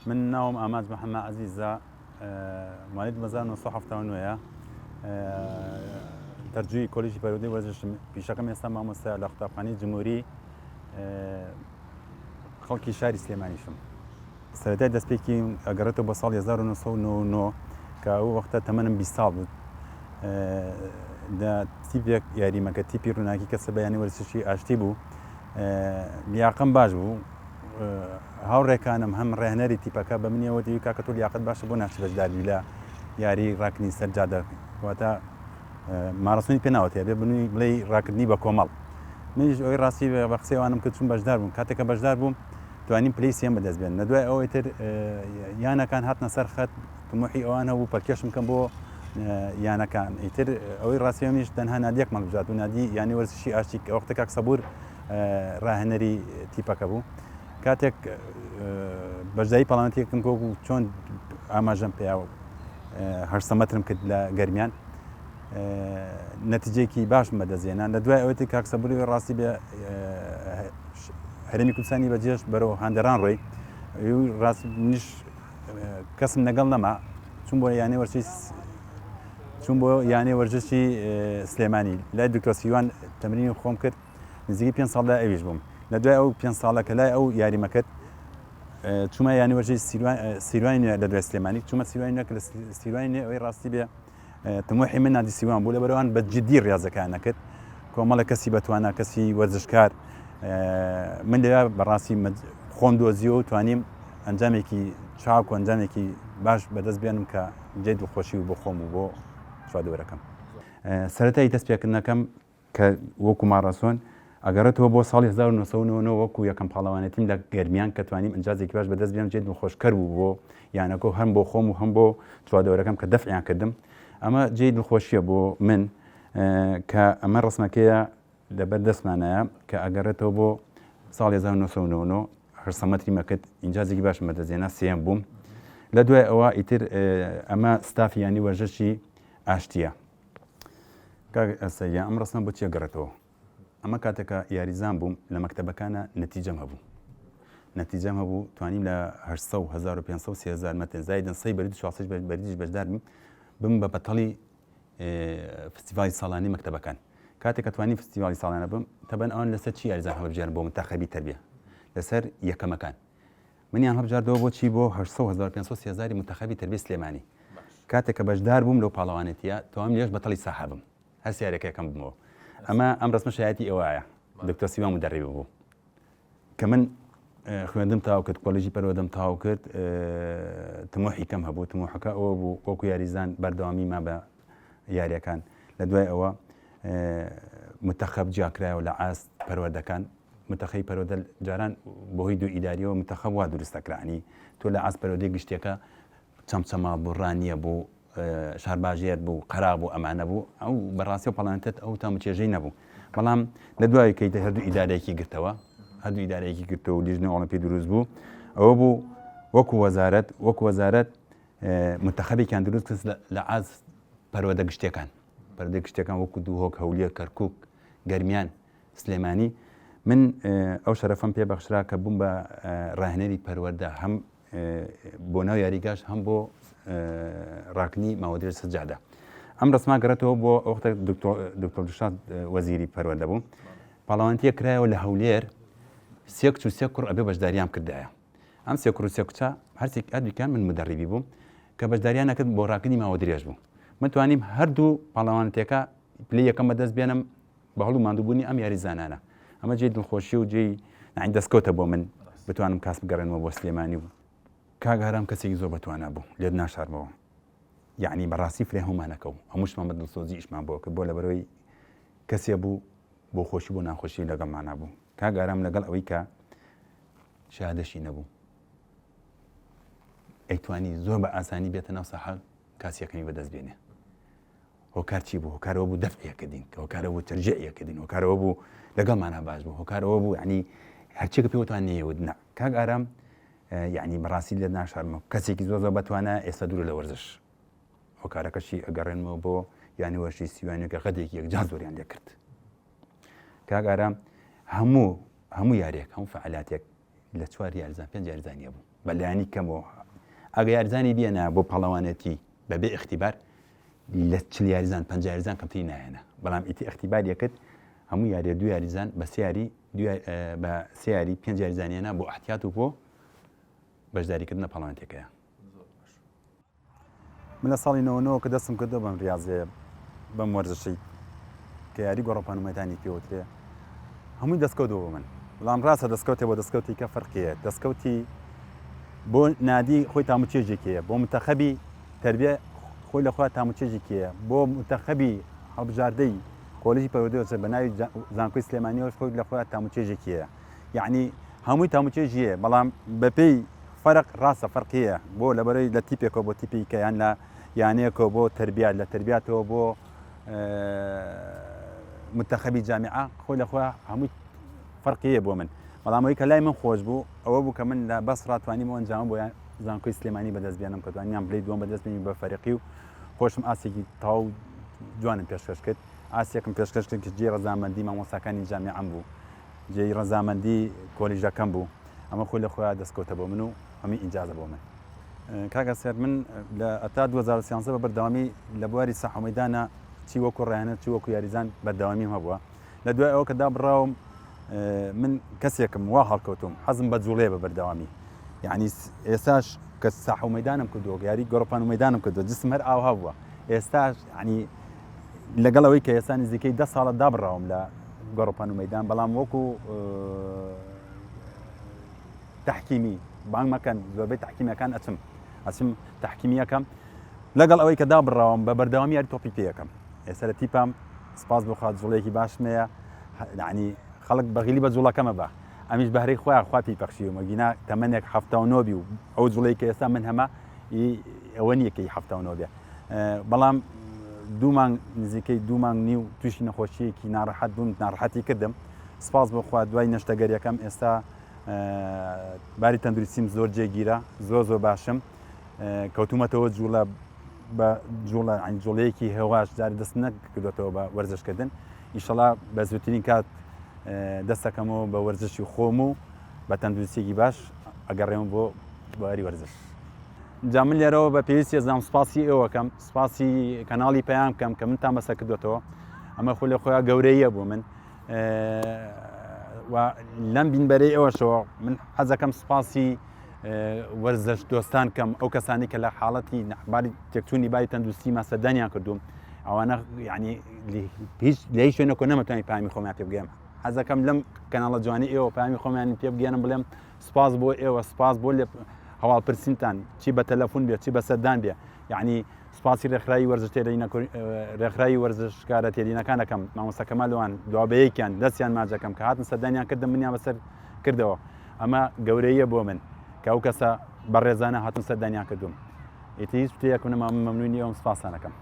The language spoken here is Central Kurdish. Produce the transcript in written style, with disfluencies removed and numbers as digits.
من ناوم ئامانج محەممە عەزیزە، موالید 1979 ە، دەرجووی کۆلیژی پەروەردەی وەرزشم، پیشەکەم ئێستا مامۆستایە لە قوتابخانەی جمهوری، خەڵکی شاری سلێمانیشم. سەرەتای دەستپێکی ئەگەڕێتەوە بۆ ساڵی 1999 کە ئەو وەختە تەمەنم 20 ساڵ بوو لە تیپێک یاریمەکە تیپی ڕووناکی کە سەر بە یانەی وەرزشی ئاشتی بوو لیاقەم باش بوو هاوڕێکانم هەم ڕێهنەری تیپەکە بە منیەوە دی کاکە تۆ لیاقەت باشە بۆ ناچی بەشداری لە یاری ڕاکنی سەر جادە واتە ماراسۆنی پێ ناوەتێ بێ بنووی بڵێ ڕاکردنی بە کۆمەڵ منیش ئەوەی ڕاستی بە قسەی ئەوانم کرد چون بەشدار بووم کاتێک کە بەشدار بووم توانیم پلەی سێم بەدەست بێنم لە دوای ئەوەی تر یانەکان هاتنە سەر خەت تموحی ئەوان هەبوو پەلکێشم کەم بۆ یانەکان ئیتر ئەوەی ڕاستی منیش تەنها نادیەکمان بژات و نادی یانی وەرزشی ئاشتی کە وەختە کاک سەبور ڕاهێنەری تیپەکە بوو کاتێک بەشداری پاڵانەتێکم کۆک و چۆن ئاماژەم پێیا هەشت مەترم کرد لە گەرمیان نەتیجەیەکی باشم بەدەستهێنا لە دوای ئەوەی کاک سەبوری ڕاستی بێ هەرێمی کوردستانی بەجێش بەرەو هەندەران ڕۆی ڕاست منیش کەسم لەگەڵ نەما چون بۆ یانەی وەرزشی چون بۆ یانەی وەرزشی سلێمانی لای دکتۆر سیوان تەمرینی خۆم کرد نزیکی پێ ساڵ لای ئەویش بووم لە دوای ئەو پێ ساڵە کە لای ئەو یاریمە کرد چوومە یانی وەرزشی سیروانی نوێ لە دوای سلێمانی چوومە سیروانی نوێ کە لە سیروانی نوێ ئەوەی ڕاستی بێ تموحی من نادی سیوان بوو لەبەرئەوان بە جدی ڕاضەکان نەکرد کۆمەڵە کەسی بەتوانا کەسی وەرزشکار من لەوێ بەڕاستی خۆم دۆزیەوە و توانیم ئەنجامێکی چاک و ئەنجامێکی باش بەدەست بێنم کە جێ دڵخۆشی و بۆ خۆم و بۆ چواردەورەکەم. سەرەتای دەست پێکردنەکەم کە وەکو ماڕاسۆن ئەگەڕێتەوە بۆ ساڵی 1999 وەکو یەکەم پاڵەوانێتیم لە گەرمیان کە توانیم ئینجازێکی باش بەدەست بێنم جێ دڵخۆشکەر بوو بۆ یانەکە و هەم بۆ خۆم و هەم بۆ چواردەورەکەم کە دەفعیان کردم ئەمە جێی دڵخۆشیە بۆ من کە ئەمە ڕسمەکەیە لەبەر دەستمانایە کە ئەگەڕێتەوە بۆ ساڵی 1999 هەشت مەتری مەکرد ئینجازێکی باشم بەدەستهێنا سێیەم بووم لە دوای ئەوە ئیتر ئەمە ستافی یانی وەرزشی ئاشتیە کاک ئەسەیا ئەم ڕسمە بۆ چیە گەڕێتەوە ئەمە کاتێکە یاریزان بووم لە مەکتەبەکانە نەتیجەم هەبوو نەتیجەم هەبوو توانیم لە 800 و 1500 3000 مەتر زایدن سەی بەرید 400 بەریدیش بەشدار بم بم بە بەتەڵی فستیڤالی ساڵانی مەکتەبەکان کاتێک کە توانی فستیڤالی ساڵانە بم تەبەن ئەوان لەسەر چی یاریزان هەڵبژێرن بۆ منتەخەبی تەربیە لەسەر یەکەمەکان منیان هەڵبژاردەوە بۆ چی بۆ 800 1500 3000 منتەخەبی تەربیە سلێمانی کاتێک کە بەشدار بووم لەو پاڵەوانێتیە توانیم لێش بەتەڵی ساحە بم هەر سیارەکە یەکەم بمەوە ئەمە ئەم ڕسمە شایەتی ئەوەیە دکتۆر سیوا مدەڕیب بوو کە من خوێندم تاو کرد کۆلێژی پەروەردەم تاو کرد تموحی کەم هەبوو تموحەکە ئەوە بوو وەکو یاریزان بەردەوامی ما بە یاریەکان لە دوای ئەوە متەخەب جیاکرایەوە لە ئاست پەروەردەکان متەخەی پەرۆدە جاران بۆهی دوو ئیداریەوە متەخەب وا دروست دەکرانی تۆ لە ئاست پەرۆدەی گشتیەکە چەمچەماڵ بوو ڕانیە بوو شارباژێر بوو قەرا بوو ئەمانە بوو ئەو بەڕاستی و پەڵانتت ئەو تام و چێژەی نەبوو بەڵام لە دوای کەیتە هەردوو ئیدارەیەکی گرتەوە هەردوو ئیدارەیەکی گرتەوە و لیژنەی ئۆڵمپی دروست بوو ئەوە بوو وەکو وەزارەت وەکو وەزارەت منتەخەبێکیان دروست کرد لە ئاست پەروەردە گشتیەکان پەروەردە گشتیەکان وەکو دوهۆک هەولێر کەرکوک گەرمیان سلێمانی من ئەو شەرەفەم پێ بەخشرا کە بووم بە ڕاهێنەری پەروەردە هەم بۆ ناو یاریگاش هەم بۆ ڕاکنی ماوەدرێژ سەجادە ئەم ڕسما گەڕێتەوە بۆ ئەوختە دکتۆر دڵشاد وەزیری پەروەردە بوو پاڵەوانتیە کرایەوە لە هەولێر سێ کچ و سێ کوڕ ئەبێ بەشداریان کردایە ئەم سێ کوڕ و سێ کچە هەرسێک هەردووکیان من مدەڕیبی بووم کە بەشداریان نەکرد بۆ ڕاکردنی ماوە درێژ بوو من توانیم هەردوو پاڵەوانەتەکە پلەی یەکەم بەدەست بێنم بە هەڵ و ماندووبوونی ئەم یاریزانانە ئەمە جێی دڵخۆشی و جێی یانی دەستکەوتە بۆ من بتوانم کاس بگەڕێنمەوە بۆ سلێمانی و کاک ئارام کەسێکی زۆر بەتوانا بوو لێت ناشارمەوە یعنی بەڕاستی فرێ هەموومانەکە و هەمووشمان بە دڵسۆزی ئیشمان بۆ کرد بۆ لەبەرەوەی کەسێ بوو بۆ خۆشی بۆ ناخۆشی لەگەڵمانا بوو کاک ئارام لەگەڵ ئەوەی کە شادەشی نەبوو ئەیتوانی زۆر بە ئاسانی بێتە ناو ساحە کاسیەکەمی بەدەست بێنێ هۆکار چی بوو هۆکار ئەوە بوو دەفعی کردین کە هۆکار ئەوە بوو تەرجیعی کردین هۆکار ئەوە بوو لەگەڵمانا باش بوو هۆکار ئەوە بوو یعنی هەرچی کە پێوتان نەیەوت نا کاک ئارام یعنی بەڕاستی لێت ناشارمەوە کەسێکی زۆر زۆر بەتوانە ئێستا دوورە لە وەرزش هۆکارەکەشی ئەگەڕێنمەوە بۆ یانی وەرزشی سیوانی کە غەدێکی یەکجار زۆریان لێ کرد کاک ئارام هەموو هەموو یاریەک هەموو فعالاتێک لە چوار یاریزان پێنج یاریزانیە بوو. بە لایەنی کەمەوە ئەگە یاریزانی بێنە بۆ پاڵەوانێتی بەبێ ئیختیبار لە 40 یاریزان 50 یاریزان کەمتری نایەنە بەڵام ئیتی ئیختیبار یەکت هەموو یاریە دوو یاریزان بە سیاری بە سیاری پێنج یاریزانیانە بۆ احتیاط و بۆ بەشداریکردنە پاڵەوانێتیەکەیە. من لە ساڵی 99 کە دەستم کردو بەم ریاضیە بەم وەرزشەی کە یاری گۆڕەپان و مەدانی پێوترێ هەمووی دەستکەوت بۆ من بەڵام ڕاستە دەستکەوتێ بۆ دەستکەوتی کە فەرقیە دەستکەوتی بۆ نادی خۆی تاموچێژێکی هەیە بۆ منتەخەبی تربیە خۆی لە خۆی تاموچێژێکی هەیە بۆ منتەخەبی هەڵبژاردەی کۆلێژی پەروەردەی بە ناوی زانکۆی سلێمانیەوەش خۆی لە خۆی تاموچێژێکی هەیە یعنی هەمووی تاموچێژی هەیە بەڵام بەپێی فەرق ڕاستە فەرقی هەیە بۆ لەبەرەی لە تیپێکەوە بۆ تیپی کە یان لە یانەیەکەوە بۆ تربیات لە تربیاتەوە بۆ منتەخەبی جامیعە خۆی لە خۆی هەمووی فەرقی هەیە بۆ من بەڵام ئەوەی کە لای من خۆش بوو ئەوە بوو کە من لە بەسڕا توانیم ئەو ئەنجامە بۆ زانکۆی سلێمانی بەدەست بێنم کە توانیان پلەی دووەم بەدەست بێنین بە فەرقی و خۆشم ئاستێکی تەواو جوانم پێشکەش کرد ئاستێکم پێشکەش کرد کە جێی ڕەزامەندی مامۆستاکانی جامیعەم بوو جێی ڕەزامەندی کۆلیژەکەم بوو ئەمە خۆی لە خۆیان دەستکەوتە بۆ من و هەمووی ئینجازە بۆ من. کاک ئەسیاد من لە ئەتا 2013 بە بەردەوامی لە بواری ساحە و مەیدانە چی وەکو ڕایەنەر چی وەکو یاریزان بەردەوامیم هەبووە لە دوای ئەوە کە دابڕاوم من کەسێکم وا هەڵکەوتوم حەزم بە جوڵەیە بە بەردەوامی یعنی ئێستاش کە ساحە و مەیدانم کردووە یاری گۆڕپان و مەیدانم کردووە جسم هەر ئاوها بووە ئێستاش یعنی لەگەڵ ئەوەی کە ئێستا نزیکەی دە ساڵە دابڕاوم لە گۆڕپان و مەیدان بەڵام وەکو تەحکیمی بانگ مەکەن زۆربەی تەحکیمەکان ئەچم ئەچم تەحکیمیەکەم لەگەڵ ئەوەی کە دابڕاوم بە بەردەوامی یاری تۆپی پێ ئەکەم ئێستا لە تیپام سپاس بۆ خوا جوڵەیەکی باشم هەیە یعنی خەڵک بەغیلی بە جوڵەکەمە بە ئەمیش بەهرەی خۆیان خوا پێی پەخشیومە گینا تەمەنێک 79 بی و ئەو جوڵەی کە ئێستا من هەمە ئەوە نییە کە 79 بێ بەڵام دوو مانگ نزیکەی دوو مانگ نیو تووشی نەخۆشیەکی ناڕەحەت بووم ناڕەحەتی کردم سپاس بۆ خوا دوای نەشتەگەریەکەم ئێستا باری تەندروستیم زۆر جێگیرە زۆر زۆر باشم کەوتومەتەوە جوڵە بە جوڵە ئەین جوڵەیەکی هێواش جاری دەست نەکردوێتەوە بە وەرزشکردن ئیشەڵا بە زووترین کات دەستەکەمەوە بە وەرزشی خۆم و بە تەندروستیەکی باش ئەگەڕێم بۆ بواری وەرزش جا من لێرەوە بە پێویستی ئەزانم سپاسی ئێوەکەم سپاسی کەناڵی پەیام بکەم کە منتان بەسەر کردوێتەوە ئەمە خۆ لە خۆیان گەورەیە بۆ من و لەم بینبەرەی ئەوەشەوە من حەزەکەم سپاسی وەرزش دۆستان کەم ئەو کەسانی کە لە حاڵەتی باری تێکچوونی باری تەندروستی ما سەردانیان کردوم ئەوانە ینی هیچ لە هیچ شوێنێک نەمەتوانی پامی خۆمیان پێ بگەم حەزەکەم لەم کەناڵە جوانی ئێوە پامی خۆمیان پێ بگەنم بڵێم سپاس بۆ ئێوە سپاس بۆ لێ هەواڵپرسینتان چی بە تەلەفۆن بێ چی بە سەردان بێ یعنی سپاسی ڕێکخراوی وەرزش تێرینە ڕێکخراوی وەرزشکارە تێرینەکان دەکەم مامۆستا کەمال وان دوا بە یەکیان دەستیان ماجەکەم کە هاتن سەردانیان کردم منیان بەسەر کردەوە ئەمە گەورەیە بۆ من کە ئەو کەسە بەڕێزانە هاتون سەردانیان کردوم ئیتر هیچ شتێکم نەما من مەمنونی ئەوم سپاسانەکەم.